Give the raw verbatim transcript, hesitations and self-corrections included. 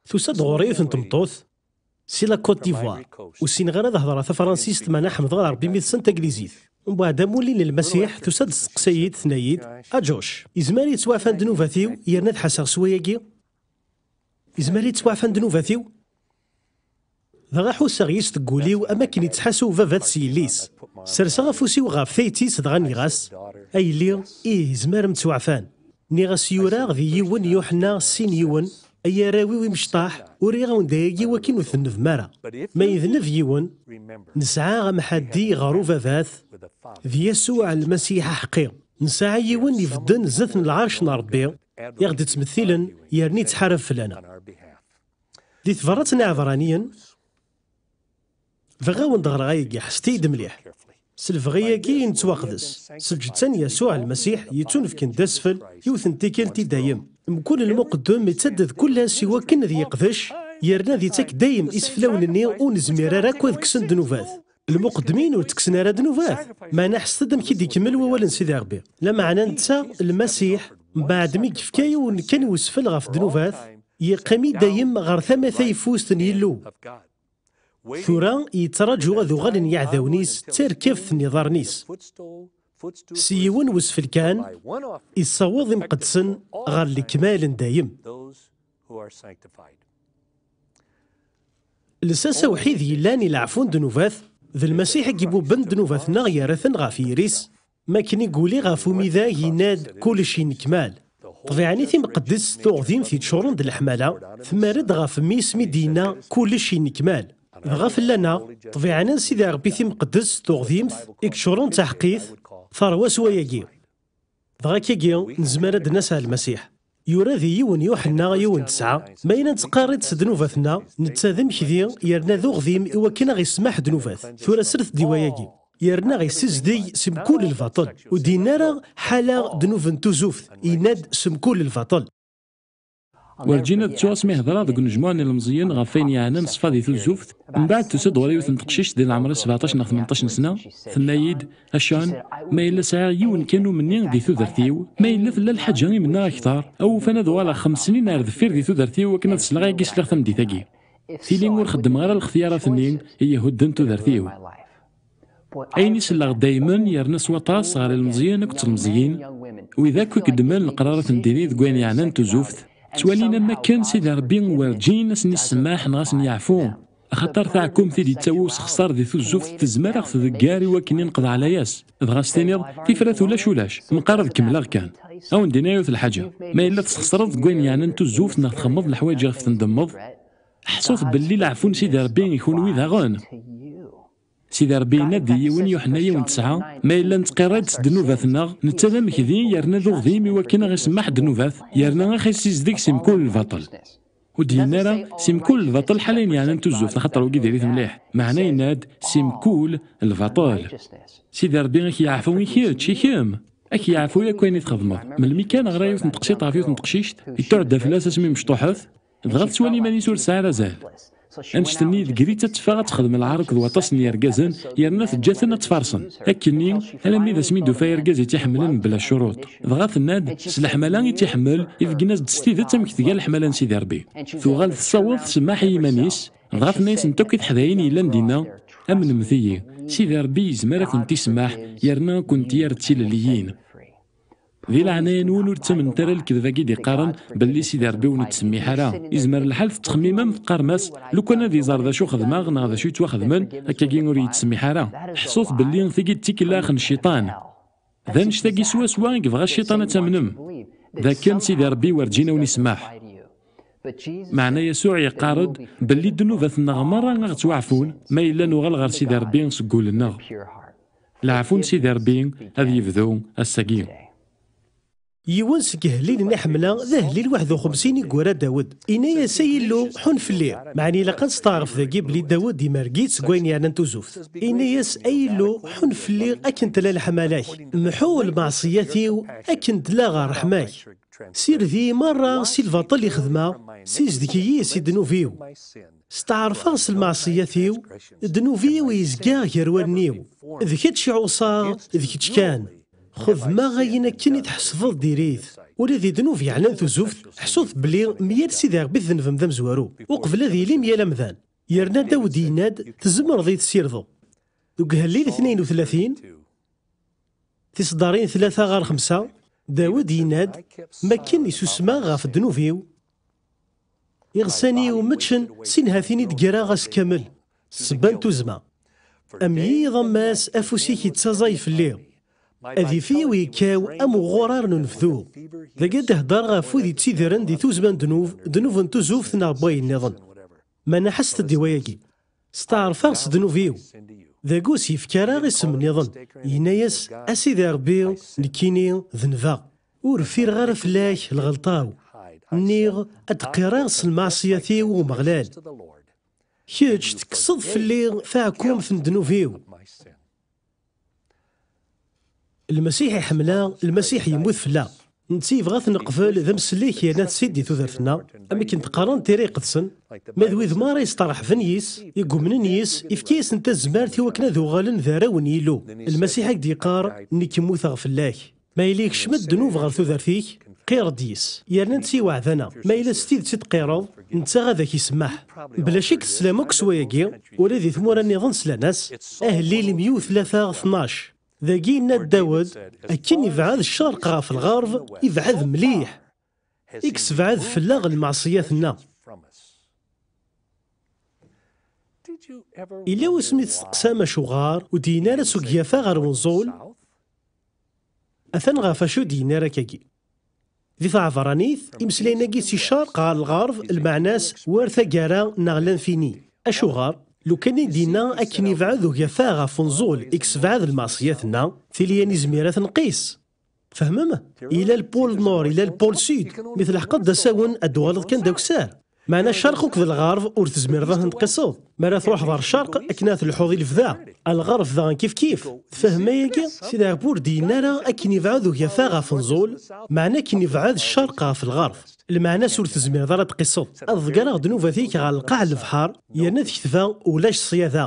Tusa-d ɣur-i yiwet n tmeṭṭut si la Côte d'Ivoire. Ur ssineɣ ara ad hedreɣ tafransist, meɛna ḥemmdeɣ Ṛebbi mi tessen taglizit. Mbeɛd amulli n Lmasiḥ, tusa-d testeqsa-yi-d, tenna-yi-d: "A Josh, izmer yettwaɛfan ddnubat-iw yerna ad ḥaseɣ s wayagi? Izmer yettwaɛfan ddnubat-iw?" Dɣa ḥusseɣ yis deg wul-iw am akken yettḥassu baba-t s yelli-s. Serseɣ afus-iw ɣef tayet-is dɣa nniɣ-as: "A yelli, ih, izmer ad m-ttwaɛfan." Nniɣ-as: "Yura di yiwen Yuḥenna sin yiwen, ay arraw-iw imecṭaḥ, uriɣ-awen-d ayagi wakken ur tennebem ara. Ma yedneb yiwen, nesɛa amḥaddi ɣer ubabat, d Yasuɛ Lmasiḥ aḥeqqi. Nesɛa yiwen ibedden zdat n lɛerc n Ṛebbi, i ɣ-d-ittmettilen yerna ittḥarab fell-aneɣ." Di tebrat n Iɛebṛaniyen, bɣiɣ-awen-d ɣreɣ ayagi, ḥesset-iyi-d mliḥ. S lebɣi-agi i nettwaqdes, s lǧetta n Yasuɛ Lmasiḥ yettunefken d asfel, yiwet n tikkelt i dayem. Mkul lmuqeddem ittadded kul ass i wakken ad yeqdec, yerna ad ittak dayem iseflawen-nni ur nezmir ara akk ad kksen ddnubat. Lmuqeddmin ur ttekksen ara ddnubat. Meɛna ḥesset-d amek i d-ikemmel wawal n Sidi Ṛebbi. Lameɛna netta, Lmasiḥ, mbeɛd mi yefka yiwen kan wesfel ɣef ddnubat, yeqqim i dayem ɣer tama tayeffust n Yillu. Tura yettraǧu ad uɣalen yiɛdawen-is d tarkabt n yiḍarren-is. S yiwen wesfel kan, issaweḍ imqeddsen ɣer lekmal n dayem. Lsas awḥid yellan i leɛfu n ddnubat, d Lmasiḥ i ibubben ddnubat-nneɣ, yerra-ten ɣef yiri-s. Makken i yuli ɣef umidag, yenna-d: "Kullec yennekmal." Ṭbiɛa-nni timqeddest tuɣdimt yeččuren d leḥmala, temmer-d ɣef mmi-s mi d-yenna: "Kullec yennekmal." Dɣa fell-aneɣ, ṭbiɛa n Sidi Ṛebbi timqeddest tuɣdimt i yeččuren d taḥeqqit, terwa s wayagi. Dɣa akkagi, nezmer ad d-nas ar Lmasiḥ. Yura di yiwen Yuḥenna yiwen tesɛa: "Ma yella nettqarriḍ s ddnubat-nneɣ, netta d amekdi yerna d uɣdim i wakken a ɣ-isemmaḥ ddnubat." Tura sret-d i wayagi: "Yerna a ɣ-issizdeg si mkul lbaṭel." Ur d-yenni ara: "Ḥala ddnub n tuzuft", yenna-d: "S mkul lbaṭel." Werǧin ad ttuɣ asmi hedreɣ deg unejmuɛ n ilemẓiyen ɣef wayen yeɛnan ṣṣfa di tuzzuft. Mbeɛd tusa-d ɣur-i yiwet n teqcict di leɛmer-is sebɛeṭac neɣ tmenṭac n sna, tenna-yi-d: "A Sean, ma yella sɛiɣ yiwen kan umenni di tudert-iw, ma yella tella lḥaǧa i mennaɣ akteṛ, awufan ad uɣaleɣ xems snin ar deffir di tudert-iw akken ad sleɣ i yagi sliɣ tameddit-agi. Tili ur xeddmeɣ ara lextyarat-nni i ihudden tudert-iw." Ayen i selleɣ daymen, yerna s waṭas ɣer ilmeẓyen akked tlemẓiyin, wid akk i yeddmen leqrarat n diri deg wayen yeɛnan tuzzuft, ttwalin am akken Sidi Ṛebbi werǧin a sen-issemmaḥ neɣ a sen-yeɛfu, axaṭer taɛkumt i d-yettawi usexṣar di tuzzuft tezmer a ɣ-tdegger i wakken i neqḍeɛ layas. Dɣa s tiniḍ: "Tifrat ulac ulac, meqqar ad kemmleɣ kan." A wen-d-iniɣ yiwet lḥaǧa: ma yella tesxeṣreḍ deg wayen yeɛnan tuzzuft neɣ txemmeḍ leḥwayeǧ ɣef tendemmeḍ, ḥṣut belli leɛfu n Sidi Ṛebbi i kunwi daɣen. Sidi Ṛebbi yenna-d i yiwen Yuḥenna yiwen tesɛa: "Ma yella nettqirrid s ddnubat-nneɣ, netta d amekdi yerna d uɣdim i wakken a ɣ-isemmaḥ ddnubat, yerna a ɣ-issizdeg si mkul lbaṭel." Ur d-yenni ara si mkul lbaṭel ḥala ayen yeɛnan tuzzuft, axaṭer wagi diri-t mliḥ. Meɛna yenna-d si mkul lbaṭel. Sidi Ṛebbi a k-yeɛfu i kečč, i kemm. A k-yeɛfu akk ayen i txedmeḍ. Melmi kan ɣra yiwet n teqsiṭ ɣef yiwet n teqcict, yettuɛedda fell-as asmi mecṭuḥet, dɣa tettwali iman-is ur tesɛi ara azal. Annect-nni deg-i ad teffeɣ ad texdem lɛar akked waṭas n yergazen, yerna teǧǧa-ten ad tt-farṣen. Akkenni, alammi d asmi d-tufa argaz i tt-iḥemmlen mebla ccuruṭ. Dɣa tenna-d, s leḥmala i tt-iḥemmel, ibeggen-as-d s tidet amek tga leḥmala n Sidi Ṛebbi. Tuɣal tessaweḍ tsemmaḥ i yiman-is, dɣa tenna-yasent akk i teḥdayin yellan dinna: "Amnemt-iyi, Sidi Ṛebbi yezmer ad kent-isemmaḥ, yerna ad kent-yerr d tilelliyin." Di leɛnaya-nwen, ur ttamnet ara lekdeb-agi d-iqqaren belli Sidi Ṛebbi ur nettsemmiḥ ara. Izmer lḥal tettxemmimem teqqarem-as: "Lukan ad iẓer d acu xedmeɣ neɣ d acu yettwaxedmen, akkagi ur yettsemmiḥ ara." Ḥṣut belli tigi d tikellax n cciṭan. D annect-agi swaswa i yebɣa cciṭan ad tamnem, d akken Sidi Ṛebbi werǧin a wen-isemmaḥ. Meɛna Yasuɛ yeqqar-d belli ddnubat-nneɣ merra a ɣ-ttwaɛfun ma yella nuɣal ɣer Sidi Ṛebbi seg wul-nneɣ. Leɛfu n Sidi Ṛebbi ad yebdu ass-agi. Yiwen seg ihellilen i ḥemmleɣ d ahellil waḥed u xemsin i yura Dawed. Inna-yas: "Ay Illu, ḥun fell-i." Meɛna ilaq ad nesteɛref dagi belli Dawed imerreg-itt seg wayen yeɛnan tuzuft. Inna-yas: "Ay Illu, ḥun fell-i akken tella leḥmala-k. Mḥu lmeɛṣiyat-iw akken tella ɣer ṛṛeḥma-k. Sired-iyi merra si lbaṭel i xedmeɣ, sizdeg-iyi si ddnub-iw. Steɛṛfeɣ s lmeɛṣiyat-iw, ddnub-iw yezga gar wallen-iw. D kečč i ɛuṣaɣ, d kečč kan. Xedmeɣ ayen akken i tḥesbeḍ diri-t." Ula di ddnub yeɛnan tuzuft, ḥṣut belli myal Sidi Ṛebbi tdenbem d amezwaru, uqbel ad yili myal amdan. Yerna Dawed yenna-d, tzemreḍ i tessirdeḍ. Deg Uhellil tnayen u tlatin, tiseddarin tlata ɣer xemsa, Dawed yenna-d, makken i susmeɣ ɣef ddnub-iw, iɣsan-iw meččen, sin hatin i d-ggreɣ ass kamel, ssebba n tuzzma. Am yiḍ am wass, afus-ik yettaẓay fell-i. Adif-iw yekkaw am uɣurar n unebdu. Dagi ad d-heddeṛ ɣef wid yettidiren di tuzzma n ddnub, ddnub n tuzuft neɣ n wayen nniḍen. Meɛna ḥesset-d i wayagi. Steɛṛfeɣ s ddnub-iw. Dagi ur s-yefki ara isem nniḍen. Yenna-yas, a Sidi Ṛebbi, nekkini denbeɣ. Ur ffireɣ ara fell-ak lɣelṭa-w. Nniɣ, ad d-qqireɣ s lmeɛṣiyat-iw i Umeɣlal. Kečč tekkseḍ fell-i taɛkumt n ddnub-iw. Lmasiḥ iḥemmel-aɣ, Lmasiḥ yemmut fell-aɣ. Netta yebɣa ad t-neqbel d amsellek yerna d Ssid di tudert-nneɣ, am akken d-qqaren Tira Iqedsen, ma d wid merra yesteṛḥben yis, i yumnen yis, ifka-yasen tazmert i wakken ad uɣalen d arraw n Yillu. Lmasiḥ ak-d-yeqqar, nekk mmuteɣ fell-ak. Ma yella yekcem-d ddnub ɣer tudert-ik, qqir-d yis. Yerna netta iweɛd-aneɣ, ma yella s tidet i d-tqqireḍ, netta ad ak-isemmeḥ. Bla cek teslam akk s wayagi, ula di tmura nniḍen slan-as, Ahellil meyya u tlata tnac. Dagi yenna-d Dawed, akken ibɛed ccerq ɣef lɣerb, ibɛed mliḥ. I yessebɛed fell-aɣ lmeɛṣiyat-nneɣ. Yella wasmi testeqsam acuɣer ur d-yenni ara s ugyafa ɣer wenẓul? Atan ɣef acu d-yenna ara akkagi. Di tɛebranit, imeslayen-agi si ccerq ɣer lɣerb, lmeɛna-s war taggara neɣ l'infini. Acuɣer? Lukan i d-yenna akken ibɛed ugafar ɣef unẓul i yessebɛad lmeɛṣiyat-nneɣ, tili ad nizmir ad t-nqis. Tfehmem? Ila lpul nord, ila lpul sud. Mi tleḥqeḍ d asawen, ad d-tuɣaleḍ kan d akessar. Meɛna ccerq akked lɣerb ur tezmireḍ ad ten-tqiseḍ. Mi ara truḥeḍ ɣer ccerq, akken ad telḥuḍ i lebda. Lɣerb daɣen kifkif. Tfehmem ayagi? Sidi Ṛebbi ur d-yenni ara akken yebɛed ugafar ɣef unẓul, meɛna akken yebɛed ccerq ɣef lɣerb. Lmeɛna-s ur tezmireḍ ara ad tqiseḍ. Ad ḍeggreɣ ddnubat-ik ɣer lqaɛ n lebḥer, yerna ad ketbeɣ ulac ṣṣyada.